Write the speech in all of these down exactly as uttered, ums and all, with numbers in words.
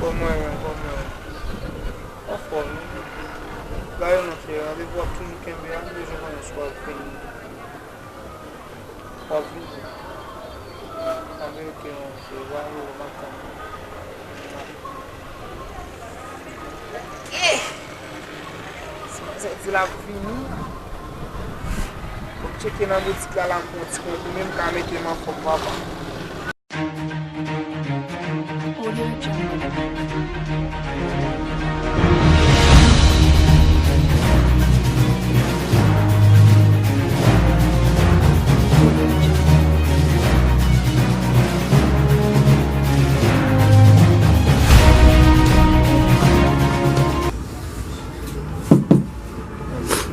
Kòman w ye menm, kòman w ye? Anfòm wi. Ba yo non cheri, randevou w ap toujou kenbe a, m bezwen konnen si w ap vini. W ap vini? Anben oke non cheri, ba yo, m ap tann ou. Eh! Si manzè di l ap vini, fòk tcheke nan boutik la, l ap pran yon ti konprime, m ka mete m anfòm papa.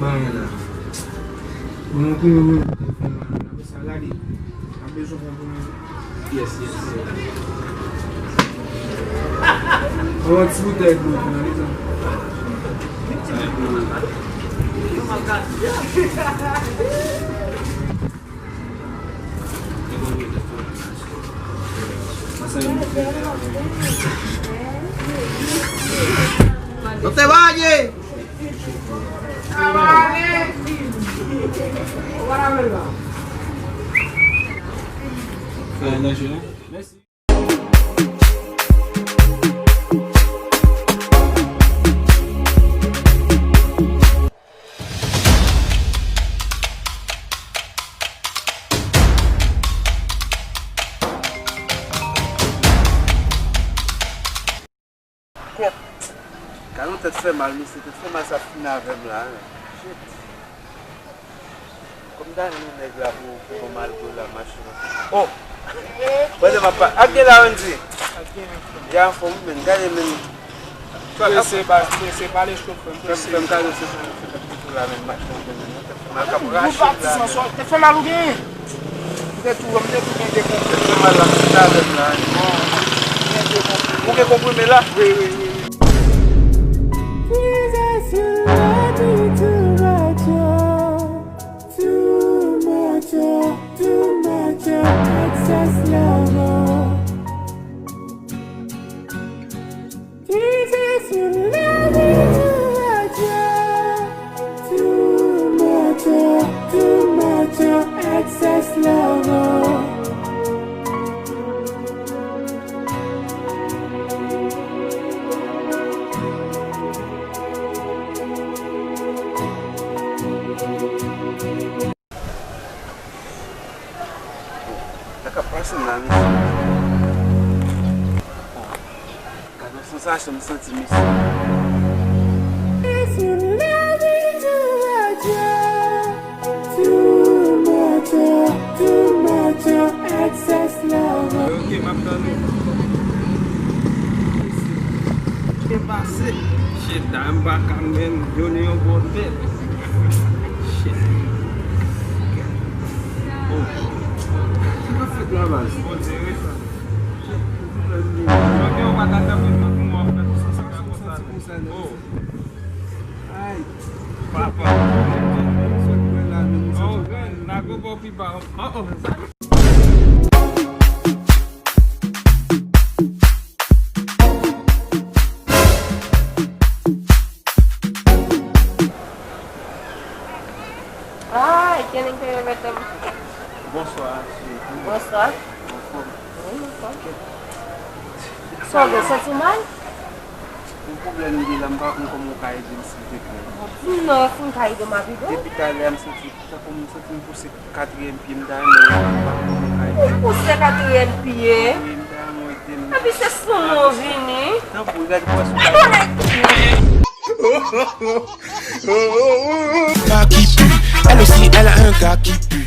Bon, men la. Bon, nou konnen mwen fè mal. Apre sa, gade. Ap bezwen konprann. Yes, yes. Yon ti boutèy dlo pou mwen, li tan. Doktè Barye! Fè yon danje, non? Mèsi. Kòk. Gade yon tèt fè mal, mesye. Tèt fè mal sa fin avè m la, hein. Shit. Kòm m ta renmen nèg la pou, pou ban m alkòl la, machin. Oh! Pandan m ap pa-, ap gen la, Wendy? Ap gen, ap gen. Ya, anfòm, men. Gade, men. Prese, pa, prese, pale cho, frè m, prese. Frè m, frè m, kado se sa, se fè tout la, men, machin, men, men, tèt fè mal, k ap rache la, men. Tèt fè mal ou genyen? M te tou, m te tou gen de konprime. Tèt fè mal la, m te avè m la. Bon. M gen de konprime. Ou gen konprime la? Wi, wi, wi, wi. Jesus, you love me too much, oh. Too much, oh, too much, oh, excess love, oh. Jesus, you love me too much, oh. Too much, oh, too much, oh, excess love, oh. Sa k ap pase m la, mesye? Gade yon sansasyon m santi, mesye. Too much, oh, too much, oh, excess love. Ok, m ap tann ou. Byen pase. Shit, dam pa ka menm done yon bon tèt. Shit. Oh. Sa k ap fèt la, baz? Bon, se vre sa. Ok, ou pa ta tanpri, tanpri, mwen ap fè konsa, konsa, konsa. Oh. Ay. Papa. Sot mwen la, men mwen sot. Oh, man, n a go bò pi ba. Oh, oh. Ay, kenegre yo mete m. Bonswa, cheri. Bonswa. Anfòm? Wi, anfòm. Sa w gen, santi w mal? Yon pwoblèm m gen la, m pa konn kòman w ka ede m, silvouplè. Non, si m ka ede w, m ap ede w. Depi talè a, m santi, tankou m santi m pouse katriyèm pye, m ta renmen, m pa konn kòman w ka ede m. Ou pouse katriyèm pye? Wi, m ta renmen w ede m. Epi se sou mwen w vini. Tanpri, gade pou wè si w ka ede m. Gars qui pue, elle aussi, elle a un gars qui pue.